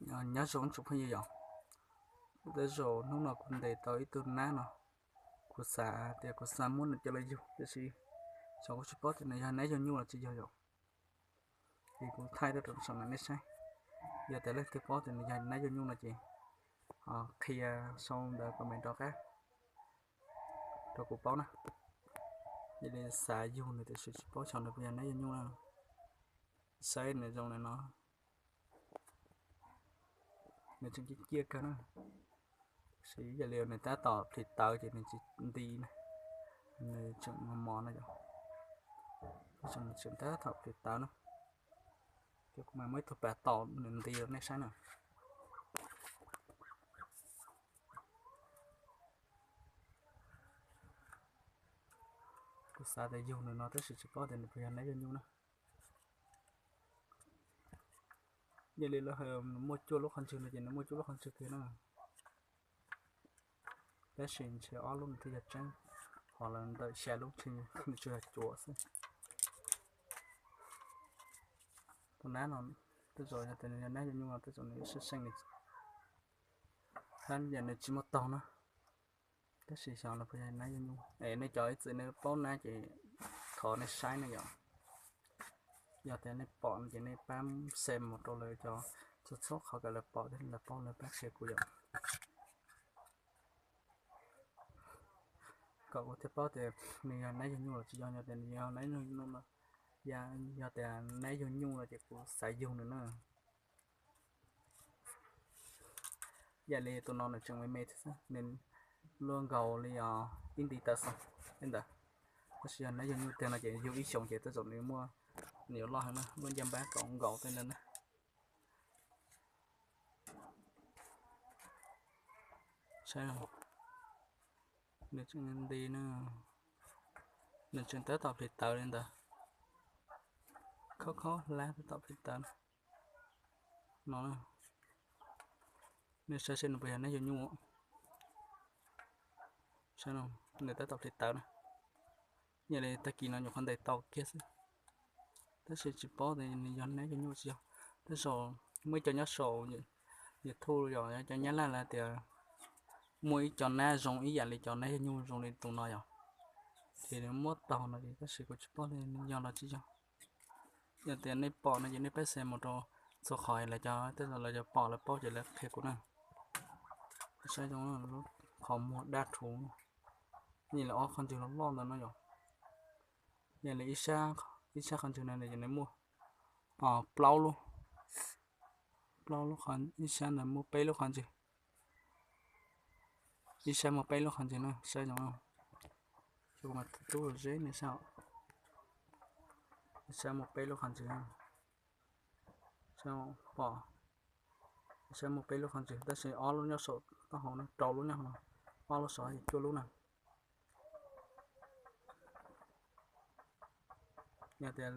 Nyob zoo tsoom phooj ywg yom, tej zaum hnub no kuv ntes tau ib tug nab no, kuv xav tias kuv xav muab nws coj los yug tiam sis xyov kuv tsis paub tias nws yog nab yug nyuj los tsis yog yom. Ces kuv thaij tuaj rau saum no nej saib. Yog tias leej twg paub tias nws yog nab yug nyuj no ces qhia sau ntawv comment rov qab rau kuv paub na. Yog li xav yug nws tiam sis tsis paub xyov nws puas yog nab yug nyuj na. Saib nws zoo li no, nws tseem ciaj ciaj kawg na. Tab sis yog li nws tab tom plhis tawv ces nws tsis nti na, nws tseem mos mos no yom. Tab sis nws tseem tab tom plhis tawv na. Ces kuv mam muab ib tug pas tom nws nti rau nej saib na. Kuv xav tias yug nws no tab sis tsis paub tias nws puas yog nab yug nyuj na. Yog li lawv hais nws muaj cuaj lub qhov ntswg no ces nws muaj cuaj lub qhov ntswg kiag na. Tab sis ntshe ob lub nws thiaj yog tseeb, ho lawv ntawm xya lub ntshe nws tsuas yog cuav xwb. Tus nab no tej zaum yog tias nws yog nab yug nyuj no tej zaum nws ib seej seej li, hab yam nws tsis muaj taug na. Tab sis xyov lawv puas yog nab yug nyuj es nej cov ib txwm nej paub nab ces thov nej saib na yom. Yog tias nej pom no ces nej pab share mus rau lawv cov, txhua txhua qhov kom lawv pom thiab lawv paub lawv pab share kuv yom. Kom kuv thiaj paub tias nws yog nab yug nyuj los tsis yog, yog tias nws yog nab yug nyuj no, yog tias nab yug nyuj no ces kuv xav yug nws na. Yam li tus no nws tseem me me thiab xwb, nws luaj nkaus li os ib nti taw xwb li ntawd. Tab sis yog nab yug nyuj tiag no ces yug ib xyoos ces tej zaum nws muaj, nws yuav loj heev na, luaj ncej npab kaum nkaus tej ntawd na. Saib, nws tseem nti na, nws tseem tab tom plhis tawv li ntawd, khaub khaub hlab tab tom plhis tawv no. Nej saib seb nws puas yog nab yug nyuj. Nws tab tom plhis tawv na. Yog li tag kis no nyuam qhuav ntes tau kiag xwb, tab sis tsis paub tias nws yog nab yug nyuj tsis yog. Tej zaum muaj ib co nyob saum YouTube yom, cov Nyab Laj lawv tias muaj ib co nab zoo ib yam li cov nab yug nyuj zoo li tus no yom, ces nws muab taug no ces tab sis kuv tsis paub li nws yog los tsis yog. Yog tias nej pom no ces nej pab share mus rau txhua qhov lawv cov, tej zaum lawv cov pom lawv paub ces lawv qhia kuv na. Saib zoo, qhov muag daj rhuv, nyiam li ob qhov ntswg loj loj ntawd no yom. Yog li ib sab qhov ntswg no nws muaj plaub lub, plaub lub, ib sab ntawd muaj peb lub qhov ntswg, ib sab muaj peb lub qhov ntswg na, saib zoo. Tub zeb ne, ib sab muaj peb lub qhov ntswg, pom, ib sab muaj peb lub qhov ntswg tab sis ob lub nyob saum taub hau no, rau lub nyob hauv no, ob lub saud cuaj lub na. Yog tias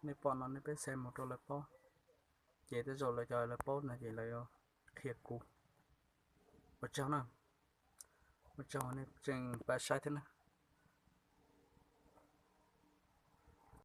nej pom no nej pab share mus rau lawv paub, ces tej zaum lawv cov lawv paub no ces lawv yuav qhia kuv. Ua tsaug na, ua tsaug nej tseem pab saib thiab na.